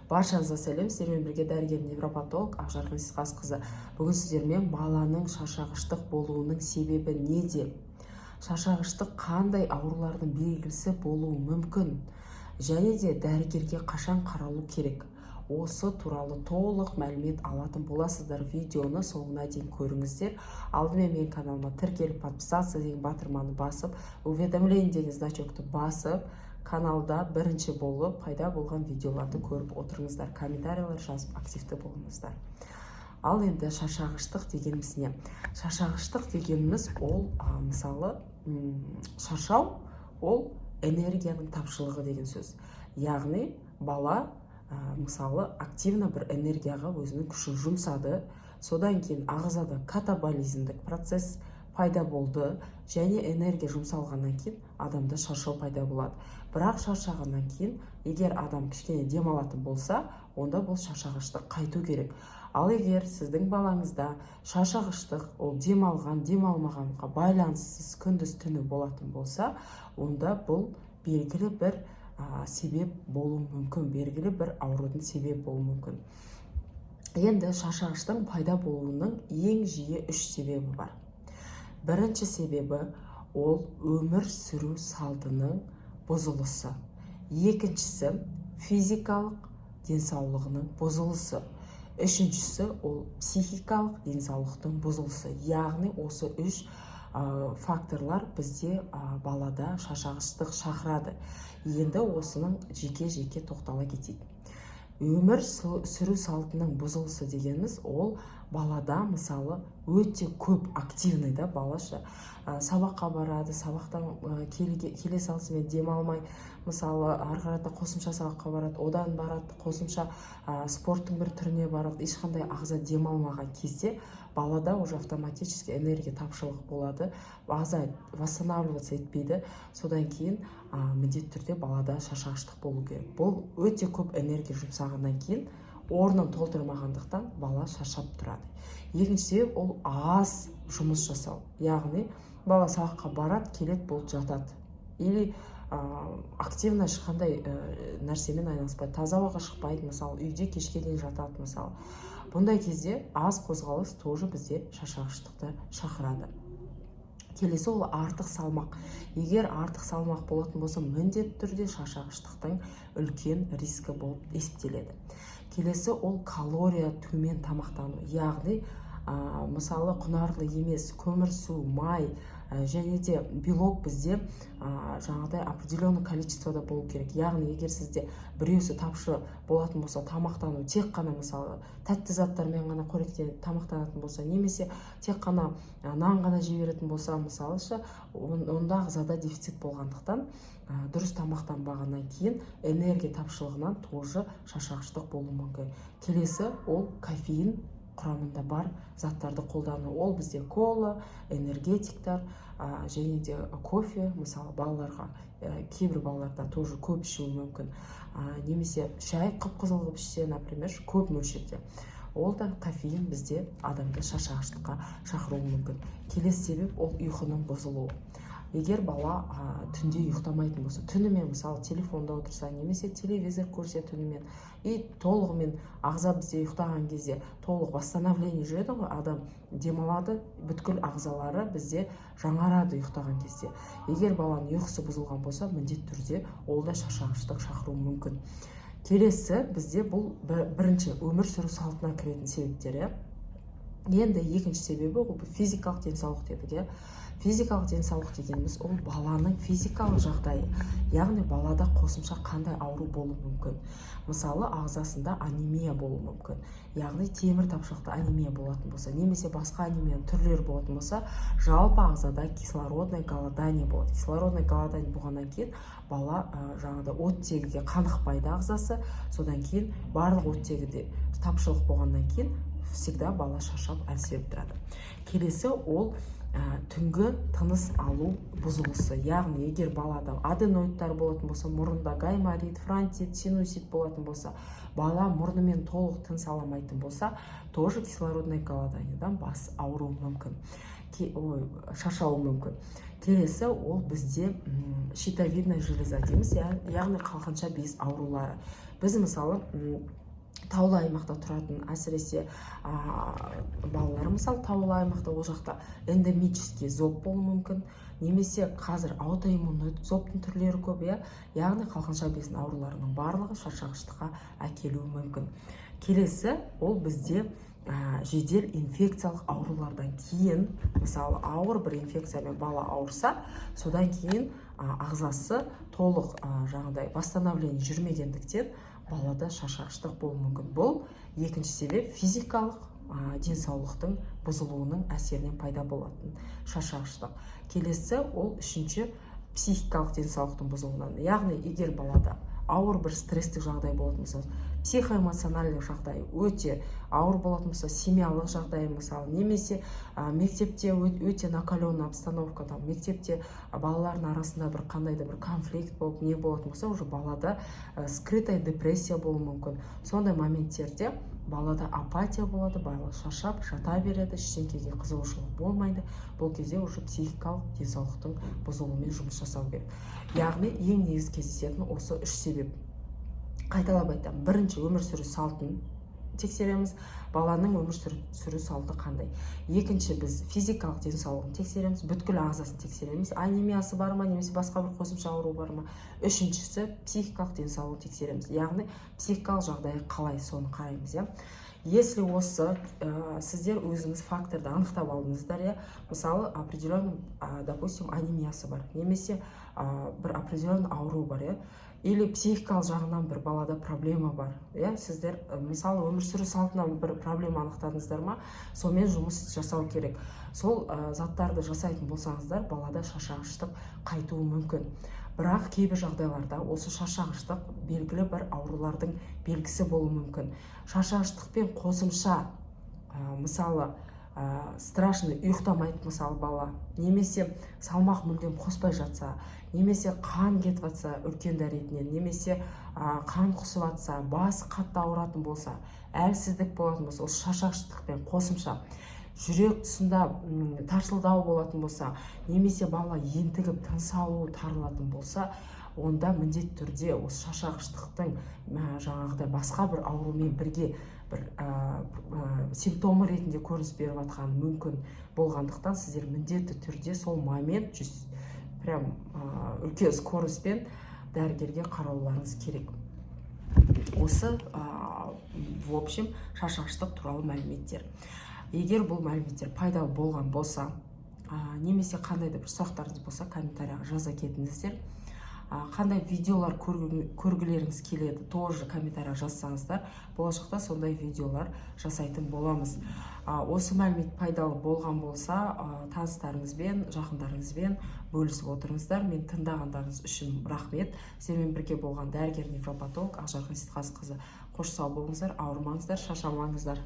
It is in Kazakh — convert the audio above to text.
Баршаңызға сәлем! Сіздермен бірге дәрігер невропатолог Ақжарқын Сейтқазықызы. Бүгін сіздермен баланың шаршағыштық болуының себебі неде, шаршағыштық қандай аурулардың белгісі болуы мүмкін және де дәрігерге қашан қаралу керек, осы туралы толық мәлімет алатын боласыздар. Видеоны соңына дейін көріңіздер. Алдымен менің каналыма тіркеліп, «Подписаться» деген батырманы басып, «Уведомление» деген значокты басып, каналда бірінші болып пайда болған видеоларды көріп отырыңыздар, комментарийлер жазып, активті болыңыздар. Ал енді шаршағыштық дегеніміз не? Шаршағыштық дегеніміз ол мысалы, шаршау ол энергияның тапшылығы деген сөз. Яғни бала мысалы, активно бір энергияға өзінің күшін жұмсады, содан кейін ағзада катаболизмдік процесс пайда болды және энергия жұмсалғаннан кейін адамда шаршау пайда болады. Бірақ шаршағаннан кейін егер адам кішкене демалатын болса, онда бұл шаршағыштық қайту керек. Ал егер сіздің балаңызда шаршағыштық ол демалған демалмағанға байланыссыз күндіз түні болатын болса, онда бұл белгілі бір себеп болуы мүмкін, белгілі бір аурудың себебі болуы мүмкін. Енді шаршағыштың пайда болуының ең жиі үш себебі бар. Бірінші себебі ол өмір сүру салтының бұзылысы, екіншісі физикалық денсаулығының бұзылысы, үшіншісі ол психикалық денсаулықтың бұзылысы. Яғни осы үш факторлар бізде балада шаршағыштық шақырады. Енді осының жеке-жеке тоқтала кетейік. Өмір сүру салтының бұзылысы дегеніміз ол балада, мысалы, өте көп активный да балаша, сабаққа барады, сабақтан келе салысымен демалмай, мысалы, ары қарата қосымша сабаққа барады, одан барады, қосымша спорттың бір түріне барады. Ешқандай ағза демалмаған кезде балада уже автоматически энергия тапшылық болады, ағза восстанавливаться етпейді. Содан кейін міндетті түрде балада шаршағыштық болу керек. Бұл өте көп энергия жұмсағаннан кейін орнын толтырмағандықтан бала шаршап тұрады. Екінші себеп ол аз жұмыс жасау, яғни бала сабаққа барады, келеді, болды, жатады или активно ешқандай нәрсемен айналыспайды, таза ауаға шықпайды, мысалы, үйде кешке дейін жатады. Мысалы, бұндай кезде аз қозғалыс тоже бізде шаршағыштықты шақырады. Келесі ол артық салмақ. Егер артық салмақ болатын болса, міндетті түрде шаршағыштықтың үлкен рискі болып есептеледі. Келесі ол калория төмен тамақтану, яғни мысалы, құнарлы емес көмірсу, май және де белок бізде жаңағыдай определенный количествода болу керек. Яғни егер сізде біреусі тапшы болатын болса, тамақтану тек қана, мысалы, тәтті заттармен ғана қоректеніп тамақтанатын болса немесе тек қана нан ғана жей беретін болса, мысалы ше, онда ағзада дефицит болғандықтан, дұрыс тамақтанбағаннан кейін энергия тапшылығынан тоже шаршағыштық болуы мүмкін. Келесі ол кофеин құрамында бар заттарды қолдану. Ол бізде кола, энергетиктар және де кофе. Мысалы, балаларға, кейбір балаларда тоже көп ішуі мүмкін, немесе шай қып қызыл қылып ішсе, например, көп мөлшерде, ол да кофеин бізде адамды шаршағыштыққа шақыруы мүмкін. Келесі себеп ол ұйқының бұзылуы. Егер бала түнде ұйықтамайтын болса, түнімен, мысалы, телефонда отырса немесе телевизор көрсе түнімен и толығымен, ағза бізде ұйықтаған кезде толық восстановление жүреді ғой, адам демалады, бүткіл ағзалары бізде жаңарады ұйықтаған кезде. Егер баланың ұйқысы бұзылған болса, міндетті түрде ол да шаршағыштық шақыруы мүмкін. Келесі бізде бұл бірінші өмір сүру салтына кіретін себептер, иә. Енді екінші себебі ол физикалық денсаулық дедік, иә. Физикалық денсаулық дегеніміз ол баланың физикалық жағдайы, яғни балада қосымша қандай ауру болуы мүмкін? Мысалы, ағзасында анемия болуы мүмкін, яғни темір тапшылықты анемия болатын болса немесе басқа анемияның түрлері болатын болса, жалпы ағзада кислородное голодание болады. Кислородное голодание болғаннан кейін бала жаңағыдай оттегіге қанықпайды ағзасы. Содан кейін барлық оттегіде тапшылық болғаннан кейін всегда бала шаршап, әлсіреп тұрады. Келесі ол түнгі тыныс алу бұзылысы, яғни егер балада аденоидтар болатын болса, мұрында гайморит, фронтит, синусит болатын болса, бала мұрнымен толық тыныс ала алмайтын болса, тоже кислородный голоданиедан бас ауруы мүмкін, ой, шаршауы мүмкін. Келесі ол бізде щитовидная железа дейміз, яғни қалқанша без аурулары. Біз, мысалы, таулы аймақта тұратын, әсіресе балалар, мысалы, таулы аймақта, ол жақта эндемический зоб болуы мүмкін немесе қазір аутоиммунный зобтың түрлері көп, иә. Яғни қалқанша безінің ауруларының барлығы шаршағыштыққа әкелуі мүмкін. Келесі ол бізде жедел инфекциялық аурулардан кейін, мысалы, ауыр бір инфекциямен бала ауырса, содан кейін ағзасы толық жаңағыдай восстановление жүрмегендіктен, балада шаршағыштық болуы мүмкін. Бұл екінші себеп, физикалық денсаулықтың бұзылуының әсерінен пайда болатын шаршағыштық. Келесі ол үшінші, психикалық денсаулықтың бұзылуынан. Яғни егер балада ауыр бір стресстік жағдай болатын болса, психоэмоциональный жағдай өте ауыр болатын болса, семьялық жағдай, мысалы, немесе мектепте өте накаленный обстановка, там мектепте балалардың арасында бір қандай да бір конфликт болып, не болатын болса, уже балада скрытая депрессия болуы мүмкін. Сондай моменттерде балада апатия болады, бала шаршап жата береді, ештеңкеге қызығушылық болмайды. Бұл кезде уже психикалық денсаулықтың бұзылуымен жұмыс жасау керек. Яғни ең негізгі кездесетін осы үш себеп. Қайталап айтамын: бірінші, өмір сүру салтын тексереміз, баланың өмір сүру салты қандай. Екінші, біз физикалық денсаулығын тексереміз, бүткіл ағзасын тексереміз, анемиясы бар ма немесе басқа бір қосымша ауру бар ма. Үшіншісі, психикалық денсаулығын тексереміз, яғни психикалық жағдайы қалай, соны қараймыз, иә. Если осы сіздер өзіңіз факторды анықтап алдыңыздар, иә, мысалы, определенный, допустим, анемиясы бар немесе бір определенный ауру бар, иә, или психикалық жағынан бір балада проблема бар, иә, сіздер мысалы, өмір сүру салтынан бір проблема анықтадыңыздар ма, сонымен жұмыс жасау керек. Сол заттарды жасайтын болсаңыздар, балада шаршағыштық қайтуы мүмкін. Бірақ кейбір жағдайларда осы шаршағыштық белгілі бір аурулардың белгісі болуы мүмкін. Шаршағыштықпен қосымша мысалы, страшно ұйықтамайды, мысалы, бала, немесе салмақ мүлдем қоспай жатса, немесе қан кетіп жатса үлкен дәретінен, немесе қан құсып жатса, басы қатты ауыратын болса, әлсіздік болатын болса, осы шаршағыштықпен қосымша жүрек тұсында тарсылдау болатын болса, немесе бала ентігіп, тыныс алуы тарылатын болса, онда міндетті түрде осы шаршағыштықтың жаңағыдай басқа бір аурумен бірге бір симптомы ретінде көрініс беріп жатқаны мүмкін болғандықтан, сіздер міндетті түрде сол момент прям үлкен скоростьпен дәрігерге қарауларыңыз керек. Осы в общем, шаршағыштық туралы мәліметтер. Егер бұл мәліметтер пайдалы болған болса немесе қандай да бір сұрақтарыңыз болса, комментарийға жаза кетіңіздер. Қандай видеолар көргілеріңіз келеді, тоже комментарийға жазсаңыздар, болашақта сондай видеолар жасайтын боламыз. Осы мәлімет пайдалы болған болса, таныстарыңызбен, жақындарыңызбен бөлісіп отырыңыздар. Мен тыңдағандарыңыз үшін рахмет. Сіздермен бірге болған дәрігер невропатолог Ақжарқын Сейітқазықызы. Қош, сау болыңыздар, ауырмаңыздар, шаршамаңыздар.